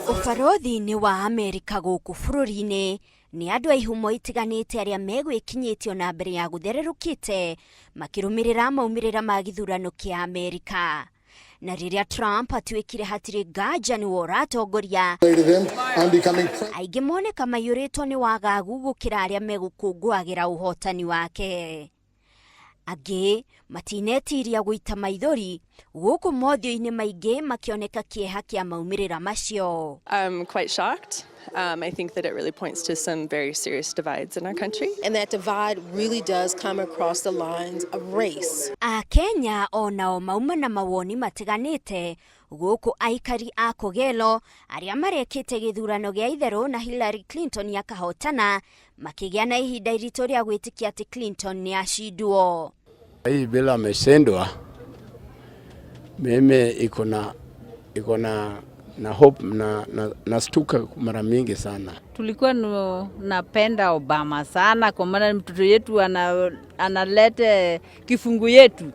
Ũbarũthi-inĩ wa Amerika gũkũ bũrũri-inĩ nĩ andũ a ihumo itiganĩte arĩa megwĩkinyĩtio na mbere ya gũthererũkĩte makĩrũmĩrĩra maumĩrĩra ma gĩthurano kĩa Amerika. Na rĩrĩa Trump atuĩkire hatirĩ nganja nĩwe ũratongoria, aingĩ moneka maiyũrĩtwo nĩ wagagu gũkĩra arĩa megũkũngũagĩra ũhotani wake. Angĩ matinetiria gũita maithori gũkũ mothiũ-inĩ maingĩ makĩoneka kĩeha kĩa maumĩrĩra macio. I'm quite shocked. I think that it really points to some very serious divides in our country. And that divide really does come across the lines of race. Akenya onao mauma na mawoni matiganĩte gũkũ aikari a Kogelo arĩa marekĩte gĩthurano gĩa itherũ na Hillary Clinton akahotana makĩgĩa na ihinda iritũ rĩa gwĩtĩkia atĩ Clinton nĩ acindwo. Hii bila ameshindwa, mimi iko na hope na stuka mara mingi sana. Tulikuwa napenda Obama sana kwa maana mtoto yetu analete kifungu yetu.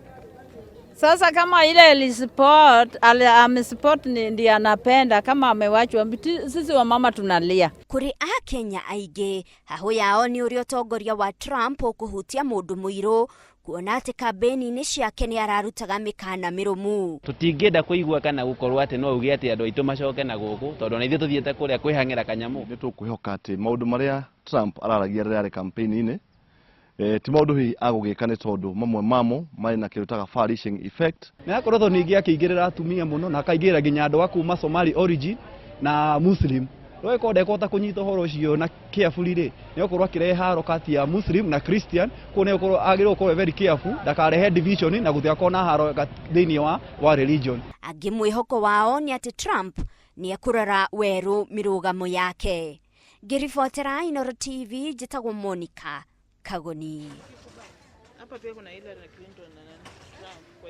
Sasa kama ile alisupport amesupport ndiye anapenda, kama amewachwa, sisi wamama tunalia. Kũrĩ Akenya aingĩ hahũ yao nĩ ũrĩa ũtongoria wa Trump ũkũhutia mũndũ mũirũ kuona atĩ kambĩni-inĩ ciake nĩ ararutaga mĩkana mĩrũmu. Tũtingĩenda kũigua kana gũkorwo atĩ no uge atĩ andũ aitũ macoke na gũkũ tondũ ona ithuĩ tũthiĩte kũrĩa kwĩhang'ĩra kanyamũ. Nĩ tũkwĩhoka atĩ maũndũ marĩa Trump araragia rĩrĩa arĩ campaign-inĩ ti maũndũ hihi agũgĩka nĩ tondũ mamwe mamo marĩ na kĩndũ taga far reaching effect. Nĩ akoretwo ningĩ akĩingĩrĩra atumia mũno na akaingĩrĩra nginya andũ a kuma Somali origin na Muslim. Rĩu angĩkorwo ndekũhota kũnyita ũhoro ũcio na carefully rĩ, nĩ egũkorwo akĩrehe haro kati ya Muslim na Christian, koguo nĩ egũkorwo agĩrĩirwo gũkorwo very careful ndakarehe division na gũtigakorwo na haro thĩinĩ wa religion. Angĩ mwĩhoko wao nĩ atĩ Trump nĩ ekũrora werũ mĩrũgamo yake. Ngĩribotera Inooro TV, njĩtagwo Monica Kagoni. Hapa pia kuna Hillary Clinton na nani? Trump.